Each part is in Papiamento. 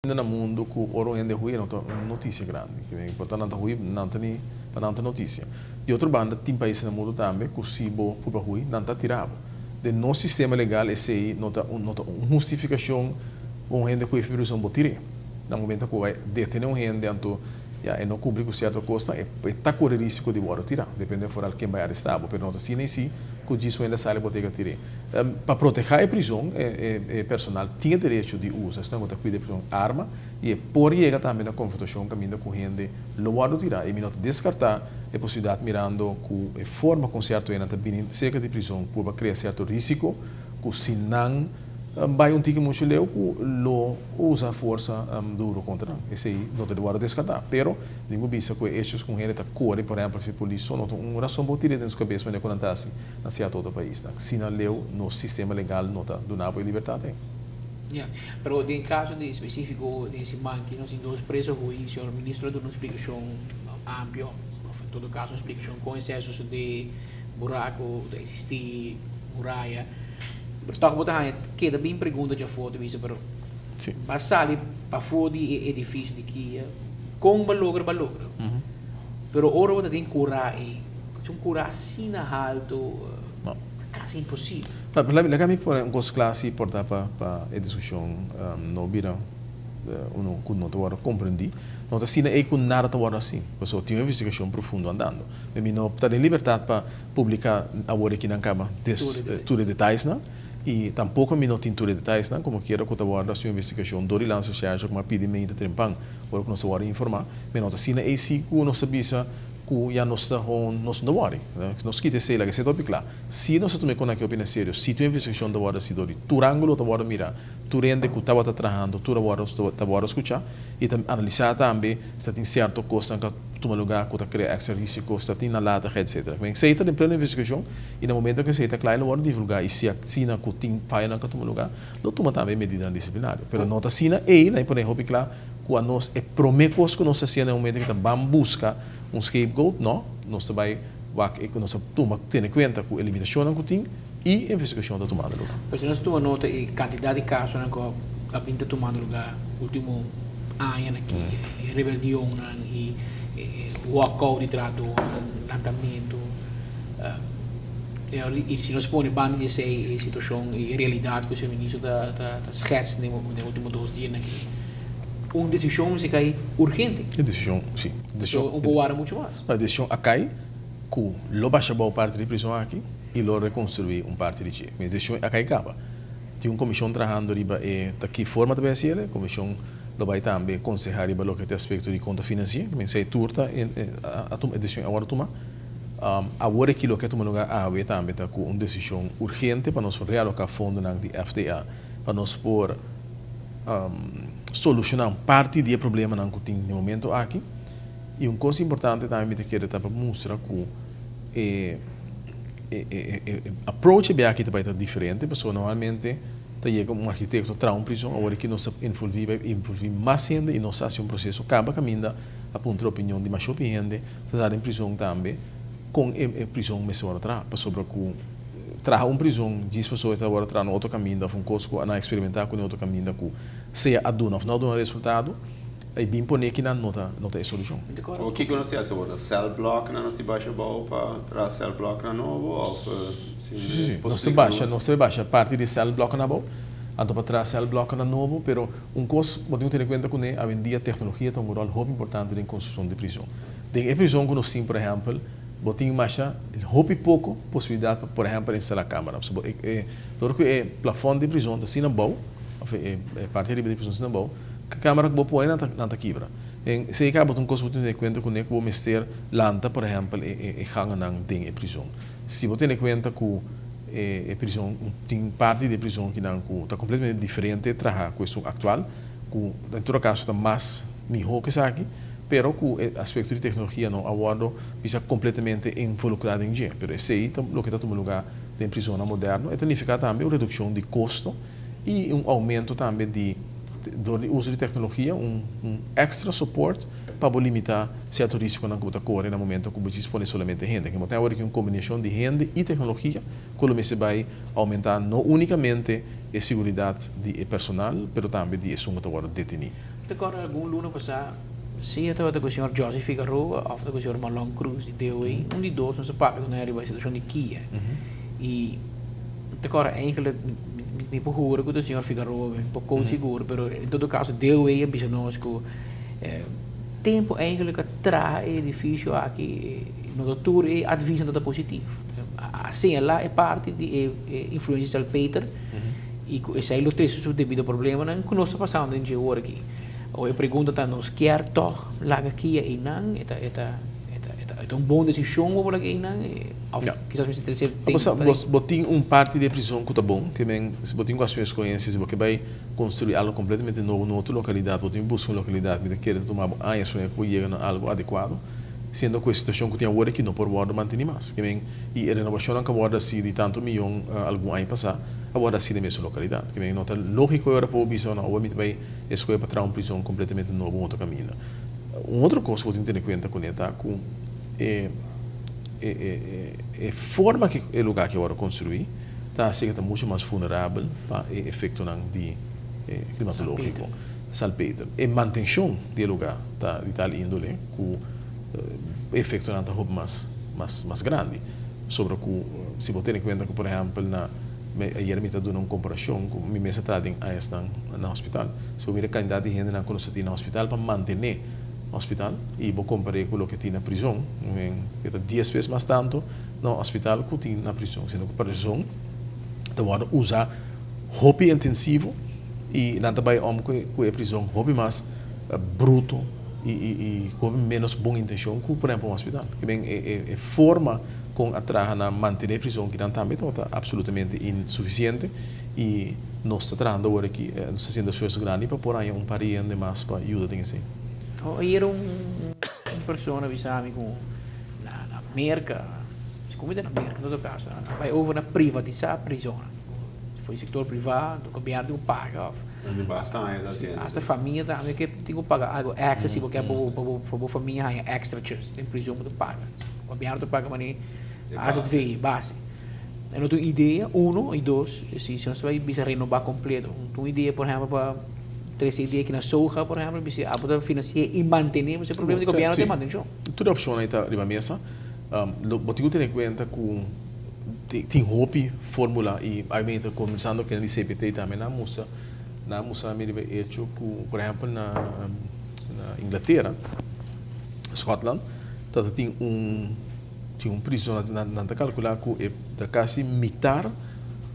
Na mundu ku ora un hende hui no ta un notisia grandi. Por ta nan ta hui, nan ta ni pa nan ta notisia. Di otro banda tin pais na mundu tambe ku si bo purba hui nan ta tira bo. Den nos sistema legal esei no ta no ta un hustifikashon pa un hende ku e prizon bo tir'é. Na momento ku bai detene un hende anto ya e no kumpli ku sierto kosnan e ta kore risiko di wòrdu tirá, depende foral ken bai arestá bo. Pero no ta asina i si ku djis un hende a sali bo tega tir'é. Pa protehá e prizon, e personal tin e derecho di usa, esnan ku ta kuida e prizon, arma i e por yega tambe na konfrontashon kaminda ku hende lo wòrdu tirá. I mi no ta deskartá e posibilidat mirando ku e forma kon sierto hendenan ta bini serka di prizon purba krea sierto risiko ku si nan bai un tiki muchu leu ku lo usa forsa duro kontra nan. Esei no ta di wòrdu deskartá. Pero mi por bisa ku e echos ku un hende ta kore por ehèmpel fi polis so no ta un rason pa bo tira den su kabes manera ku nan ta hasi. Na sierto otro paisnan. Si nan leu, nos sistema legal no ta duna bo e libertad ei. Ya, pero den caso di specifico den siman aki nos tin dos preso hui, señor ministro a duna un splicacion amplio, of en todo caso un splicacion con esei a sucede, buraco ta existi, muraya, pero toch bo ta haña keda bin pregunta djafor ta bisa pero ba sali pafo di e edificio di kia, con ba logra ba logra, pero ora bo ta den cura ei. Ku un kura asina haltu ta kasi imposibel. Laga mi pone un kos kla si por ta pa e diskushon no bira unu ku no ta wòrdu komprendí. No ta asina ei ku nada ta wòrdu hasi, pasobra tin un investigashon profundo andando. Mi no ta den libertat pa publiká awor aki nan kaba tur e detayesnan i tampoko mi no tin tur e detayesnan komo kiera ku ta wòrdu hasi un investigashon dor di Landsrecherche ku mi a pidi mei ta trempan ora ku nos ta wòrdu informá. Mi no ta asina ei si ku nos ta bisa. Ku ya nos ta hon, nos no wòri. Nos kita esei, laga esei ta hopi kla. Si nos ta tuma e kon aki hopi na serio, si tur investigashon ta wòrdu hasi dor di tur ángulo ta wòrdu mirá, tur hende ku tabata trahando, tur a wòrdu ta wòrdu skuchá i ta analisá tambe si ta tin sierto kosnan ku a tuma lugá ku ta krea èkstra risiko, si ta tin nalatigheid, etsetera. Men esei ta den pleno investigashon i na momento ku esei ta kla e lo wòrdu divulgá i si asina ku tin fayonan ku a tuma lugá, lo tuma tambe medidanan disiplinario. Pero no ta asina ei, nan e pone hopi kla. Ku a nos e promé kos ku nos ta hasié na e momento ku ta ban buska un scapegoat, no, nos ta bai wak e ku nos a tuma tene kuenta ku e limitashonnan ku tin i e investigashon ta tumando lugá. Pues si nos tuma nota e kantidat di kasonan ku a bin ta tumando lugá último añanan aki, e rebelionnan i e walkout di trahadónan, lantamentu, i si nos pone banda di esei e situashon i e realidat ku e ministro ta schets den e último dos dianan aki, Un desishon si kai urgente. E desishon, si. So un por warda muchu mas. No, e desishon a kai ku lo basha bou parti di prison aki i lo rekonstruí un parti di dje. E desishon a kai kaba. Tin un komishon trahando riba e ta ki forma ta bai hasi el. E komishon lo bai tambe konsehá riba loke ta e aspekto di kon ta finansi'é. Mi esei tur ta a tuma e desishon a wòrdu tumá. Awor aki loke a tuma lugá awe tambe ta ku un desishon urgente pa nos realoká fondonan di FDA pa nos por solushoná un parti di e problemanan ku tin den momento aki. I un kos importante tambe mi ta kere ta pa mustra ku e e approach e biaha aki ta bai ta diferente pasobra normalmente ta yega un arkitekto traha un prizon, awor aki nos ta envolví bai envolví mas hende i nos ta hasi un proseso kaba kaminda a puntra opinion di mashopi hende ta traha den prizon tambe kon e prizon mester wòrdu traha pasobra ku Traha un prizon djis pasobra e ta wòrdu traha na otro kaminda òf un kos ku nan a eksperimentá ku den otro kaminda ku sea a duna òf no a duna resultado, i bin pone kinan no ta no ta e solushon. O kiko nos tin hasi awor? Ta cell block nan nos tin basha abou pa traha cell block nan nobo òf si Sí, sí, nos ta basha, nos ta basha parti di cell block nan abou, anto pa traha cell block nan nobo, pero un kos bo tin ku tene kuenta kuné, awendia teknologia ta un ròl hopi importante den konstrukshon di prizon. Den e prizon ku nos tin, por ehèmpel, Bo tin masha hopi poko posibilidat pa por ehèmpel instalá kámara. Pasobra bo e dor ku e plafòn di prizon ta asina bou, òf e parti ariba di prizon ta asina bou, ku kámara ku bo pone nan ta nan ta kibra. En esei kaba ta un kos ku bo tin tene kuenta kuné ku bo mester lanta por ehèmpel e e gangennan den e prizon. Si bo tene kuenta ku e e prizon tin parti di e prizon kinan ku ta kompletamente diferente traha ku esun aktual, ku den todo kaso ta mas mihó ku esaki, pero ku e aspekto di teknologia no a wòrdu bisa kompletamente involukrá den dje. Pero esei ta loke ta tuma lugá den prizonnan moderno. E ta nifiká tambe un redukshon di kosto i un oumento tambe di, dor di uso di teknologia, un un èkstra soport pa bo limitá sierto risikonan ku bo ta kore na momento ku bo dispone solamente hende. Bo tin awor aki un kombinashon di hende i teknologia ku lo mester bai oumentá no únikamente. e seguridat di e personal, pero tambe di esun ku ta wòrdu detení. Ta kòrda algun luna pasá, sea tabata ku señor Josy Figaroa òf ta ku señor Marlon Cruz di DOE, un di dos nos a papia ku nan riba e situashon di Kia. I ta kòrda eigenlijk, mi por hura ku ta señor Figaroa, mi poko sigur, pero en todo kaso DOE a bisa nos ku tempu eigenlijk a traha e edifisio aki no ta tur e adviesnan ta positivo. A señalá e parti di e influensia di salpeter i ku esei lo trese su debido problemanan ku nos ta pasando den dje ora aki. Awor e pregunta ta, nos kier tòg laga kia einan? E ta e ta e ta e ta un bon desishon pa bo laga einan? Òf kisas mester trese tempu pa den? Bo tin un parti di e prizon ku ta bon, ke men si bo tin ku hasi un eskohensia, si bo ke bai konstruí algu kompletamente nobo na otro lokalidat, bo tin buska un lokalidat, mi ta kere ta tuma bo añas promé ku bo yega na algu adekuado, siendo ku e situashon ku tin awor aki no por wòrdu mantení mas. Ke men i e renovashonnan ku a wòrdu hasi di tantu miyon algun aña pasá a wòrdu hasi den mesun lokalidat. Ke men no ta lógiko e ora pa bo bisa, no, awor mi ta bai eskohe pa traha un prizon kompletamente nobo un otro kaminda. Un otro kos ku bo tin ku tene kuenta kuné ta ku e e forma ku e lugá aki a wòrdu konstruí ta hasi ku e ta muchu mas vulnerabel pa e efektonan di klimatológiko, salpeter. E mantenshon di e lugá ta di tal índole ku e efektonan ta hopi mas mas grandi. Pasobra ku si bo tene kuenta ku por ehèmpel na ayer mi ta duna un komparashon ku mi mes a traha den añasnan na hospital. Si bo mira e kantidat di hendenan ku nos ta tin na hospital pa mantené hospital i bo kompar'é ku loke tin na prizon, e ta dies bes mas tantu na hospital ku tin na prizon. Siendo ku prizon ta wòrdu usa hopi intensivo i nan ta bai om ku e prizon hopi mas bruto i ku hopi ménos bon intenshon ku por ehèmpel un hospital. Ke men e forma kon a traha na mantené prizon kinan tambe tabata absolutamente insufisiente i nos ta trahando awor aki, nos ta hasiendo esfuerso grandi pa por haña un par di hende mas pa yuda den esei. Ayer un persona a bisa mi ku na Merka, si ku mi ta na Merka en todo kaso, nan a bai over na privatisá prizonnan. Foi sektor privá, anto gobièrnu tin ku paga òf. Anto basta aña ta hasiendo. Hasta famia tambe ke tin ku paga algu èkstra si bo ke pa bo famia haña èkstra chus. Den prizon bo ta paga. Gobièrnu ta paga manera AZV, base. E no ta un idea, uno, i dos, si nos ta bai bisa renobá kompleto. Un idea, por ehèmpel, pa trese idea aki na Soga, por ehèmpel, bisa abo ta finansi'é i mantené, pasobra e problema di gobièrnu ta e mantenshon. Tur e opshonnan ei ta riba mesa. Bo tin ku tene kuenta ku tin hopi fórmula i mi ta kombersando ku hende di CPT tambe, nan a mustra, nan a mustra mi riba e echo ku, por ehèmpel, na Inglatera, Scotland, ta tin un Tin un prizon nan ta kalkulá ku e ta kasi mitar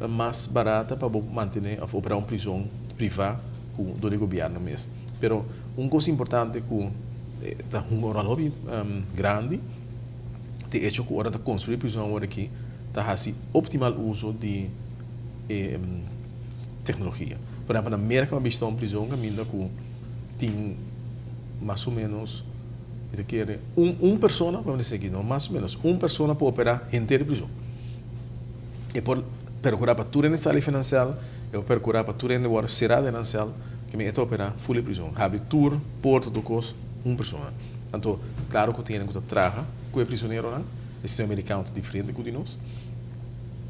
mas barata pa bo mantené òf operá un prizon privá ku dor di gobièrnu mes. Pero un kos importante ku ta hunga un ròl hopi grandi ta e echo ku ora ta konstruí prizon awor aki ta hasi optimal uso di e teknologia. Por ehèmpel na Merka mi a bishitá un prizon kaminda ku tin mas o ménos Mi ta kere un un persona, pa mi ta sigui, no mas o menos, un persona por operá henter e prizon. E por perkurá pa tur hende sali for nan sèl, e por perkurá pa tur hende wòrdu será den nan sèl, ke mi e ta operá ful e prizon, habri tur porta, tur kos, un persona. Anto, klaro ku tin hende ku ta traha ku e prizoneronan, e sistema merikano ta diferente ku di nos,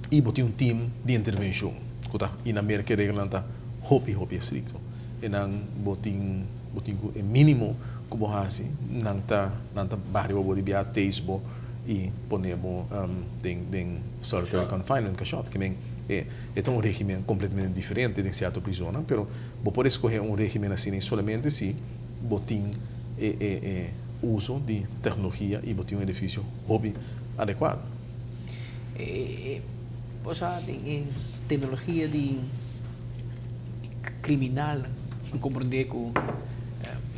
i bo tin un tim di intervenshon ku ta, i na Merka e regelnan ta hopi hopi estrikto, e nan bo tin. Bo tin ku e mínimo ku bo hasi, nan ta nan ta baha riba bo di bia, tase bo i pone bo den den solitary confinement, kashòt. Ke men e e ta un régimen kompletamente diferente den sierto prizonnan, pero bo por eskohé un régimen asina i solamente si bo tin e e e uso di teknologia i bo tin un edifisio hopi adekuado. E e bo sa den e teknologia di. Kriminalnan a komprendé ku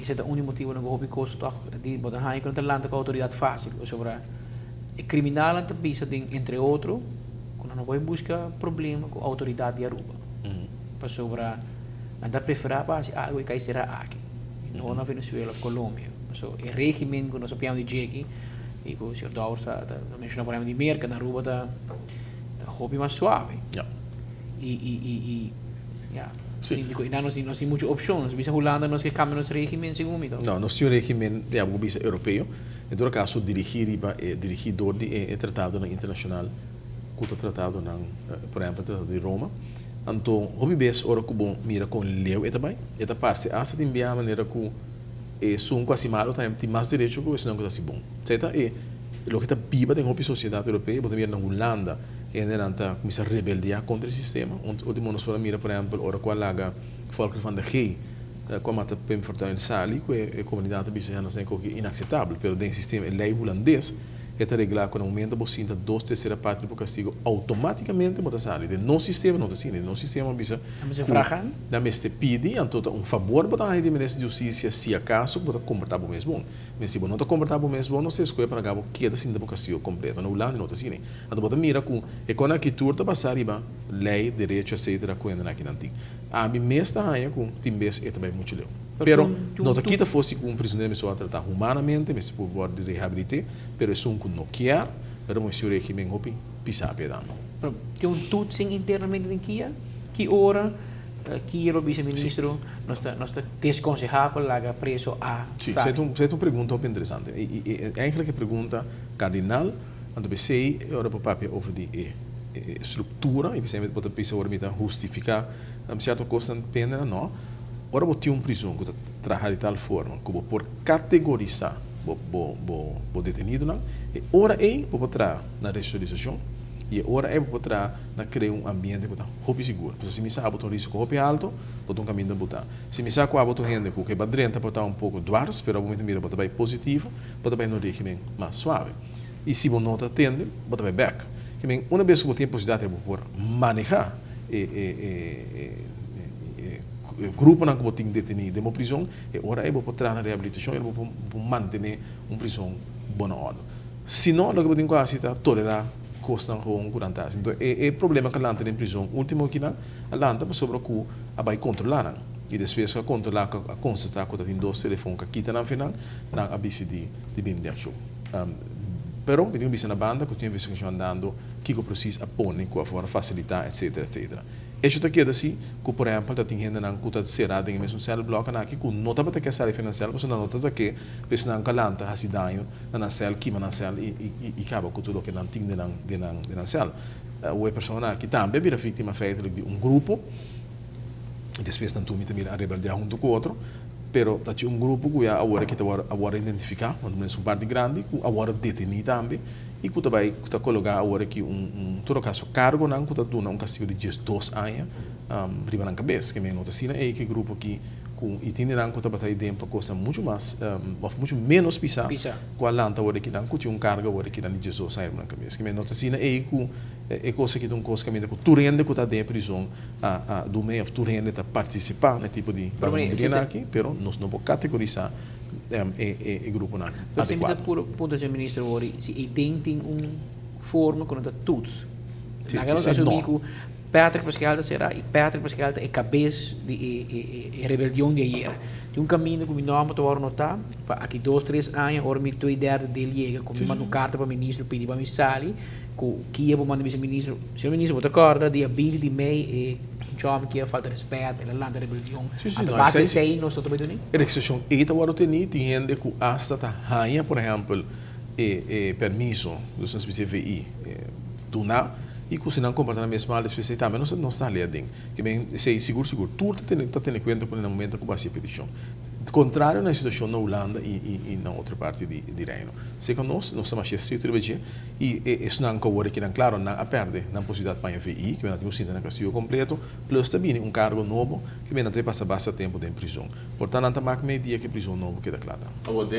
esei ta un di motibunan ku hopi kos tòg di bo ta haña ku no ta lanta ku outoridat fásil pasobra e kriminalnan ta bisa den entre otro ku nan no bai buska problema ku outoridat di Aruba pasobra nan ta preferá pa hasi algu i kai será aki i no na Venezuela òf Colombia pasobra e régimen ku nos a piaba di dje aki i ku señor Dowers ta menshoná por ehèmpel di Merka na Aruba ta hopi mas suave. I i i i ya. Sí. Sinti ku einan nos tin nos tin muchu opshon. Nos bisa Hulanda nos ke kambia nos regimen segun mi to. No, nos tin un regimen, ya bo bisa europeo, en todo kaso dirigí riba e dirigí dor di e tratadonan internashonal ku ta tratadonan, por ehèmpel tratado di Roma. Anto hopi bes ora ku bo mira kon leu e ta bai, e ta parse asta tin bia manera ku esun ku hasi malu ta tin mas derecho ku esunnan ku ta hasi bon. Esei ta e loke ta biba den hopi sosiedat europeo. Bo ta mira na Hulanda hendenan ta kuminsá rebeldiá kontra e sistema. Ultimo nos por a mira por ehèmpel ora ku a laga Volker van der Gee ku a mata Pim Fortuyn sali ku e komunidat a bisa ya nos den koki inakseptabel. Pero den sistema e lei hulandes e ta reglá ku na momento bo sinta dos tersera parti di bo kastigo outomátikamente bo ta sali. Den nos sistema no ta asina. Den nos sistema a bisa ku nan mester pidi anto ta un fabor bo ta haña di Minister di Hustisia si akaso ku bo ta komportá bo mes bon. Men si bo no ta komportá bo mes bon nos ta eskohe pa laga bo keda sinta bo kastigo kompleto. Na Hulanda no ta asina. Anto bo ta mira ku e kos nan aki tur ta basá riba lei, derecho etcetera ku hende nan aki nan tin. Ami mes ta haña ku tin bes e ta bai muchu leu. Pero no ta kita for si ku un prisonero mester wòrdu tratá humanamente, mester por wòrdu rehabilité, pero esun ku no kier, pero bo mester un regimen hopi pisá p'e dan. Pero tin un toetsing internamente den kia? Ki ora kia lo bisa ministro nos ta nos ta desconsehá pa laga preso a Sí, sali? esei ta un pregunta hopi interesante. I i eigenlijk e pregunta kardinal, anto p'esei e ora bo papia over di e struktura, i p'esei bo ta bisa ora mi ta hustifiká sierto kosnan pende nan no. Ora bo tin un prizon ku ta traha di tal forma ku bo por kategorisá bo bo bo bo detenidonan, e ora ei bo por traha na resosialisashon i e ora ei bo por traha na krea un ambiente ku ta hopi sigur. Pasobra si mi sa abo ta un risiko hopi alto, bo ta un kaminda bo ta. Si mi sa ku abo ta un hende ku ke ba drenta por ta un poko dwars, pero abo mi ta mira bo ta bai positivo, bo ta bai na un regimen mas suave. I si bo no ta tende, bo ta bai bèk. Ke men, una bes ku bo tin e posibilidat ei bo por manehá e e e e gruponan ku bo tin detení den bo prizon, e ora ei bo por traha na rehabilitashon i bo por mantené un prizon bo na òrdu. Si no, loke bo tin ku hasi ta tolerá kosnan gewoon ku nan ta hasi. Enton e e problema ku a lanta den prizon último akinan a lanta pasobra ku a bai kontrolá nan. I despues ku a kontrolá ku a konstatá ku ta tin dos telefon ku a kita nan fe nan, nan a disidí di bini den akshon. Pero mi tin ku bisa na banda ku tin investigashon andando kiko presis a pone ku a for fasilitá etsetera etsetera. Esho ta keda si ku por ehèmpel ta tin hendenan ku ta será den e mesun sèlblòknan aki ku no tabata ke sali fe nan sèl pasobra nan no tabata ke pa esnan ku a lanta hasi daño na nan sèl, kima nan sèl i kaba ku tur loke nan tin den nan den nan den nan sèl. Awor e persona aki tambe a bira víktima feitelijk di un grupo i despues nan tur mi ta mira a rebeldiá huntu ku otro, pero ta tin un grupo ku ya awor aki ta wòrdu a wòrdu identifiká, mas o menos un parti grandi ku a wòrdu detení tambe i ku ta bai ku ta kologá awor aki un un todo kaso kargonan ku ta duna un kastigo di 12 aña riba nan kabes. Ke men no ta asina ei ku e grupo aki Ku i tin dinan ku tabata ei den pa kosnan muchu mas òf muchu ménos pisá ku a lanta awor aki nan ku tin un karga awor aki nan di 12 aña riba nan kabes. Kimen no ta asina ei ku e kos aki ta un kos kaminda ku tur hende ku ta den e prizon a a dum'é òf tur hende ta partisipá na e tipo di vagabunderia aki, pero nos no por kategorisá e e gruponan Pero si mi ta adekuado. puru puntra señor minister awor si ei den tin un forma ku no ta toets. Sí, Laga nos esei asumí no. ku Patrick Pascal ta será i Patrick Pascal ta e kabes di e e e rebeldion di ayer. Tin un kaminda ku mi nòmber ta wòrdu notá pa aki dos tres aña ora mi twee derde deel yega ku mi manda un karta pa ministro pidi pa mi sali ku kia bo manda bisa ministro, señor ministro bo ta kòrda dia 20 di mei e chòmi kia falta respèt el a lanta rebeldion Sí, sí, anto no, base esei sí. esei nos no ta bai duni? E restrikshon ei ta wòrdu tení, tin hende ku asta ta haña por ehèmpel e e permiso, dus nos bisa e VI, duna i ku si nan komporta nan mes mal despues ei tambe nos nos ta halia aden. Ke men esei sigur sigur tur ta tene ta tene kuenta ku na momento ku bo hasi e petishon. Kontrario na e situashon na Hulanda i i i na otro parti di di Reino. Seka nos, nos ta masha estrikto riba dje i e esnan ku awor kinan klaro nan a pèrdè nan posibilidat pa haña VI, ke men nan tin ku sinta na kastigo kompleto, plus ta bini un kargo nobo ke men nan ta pasa basta tempu den prizon. Por ta nan ta mak mei dia ku e prizon nobo keda kla tambe. Awor den.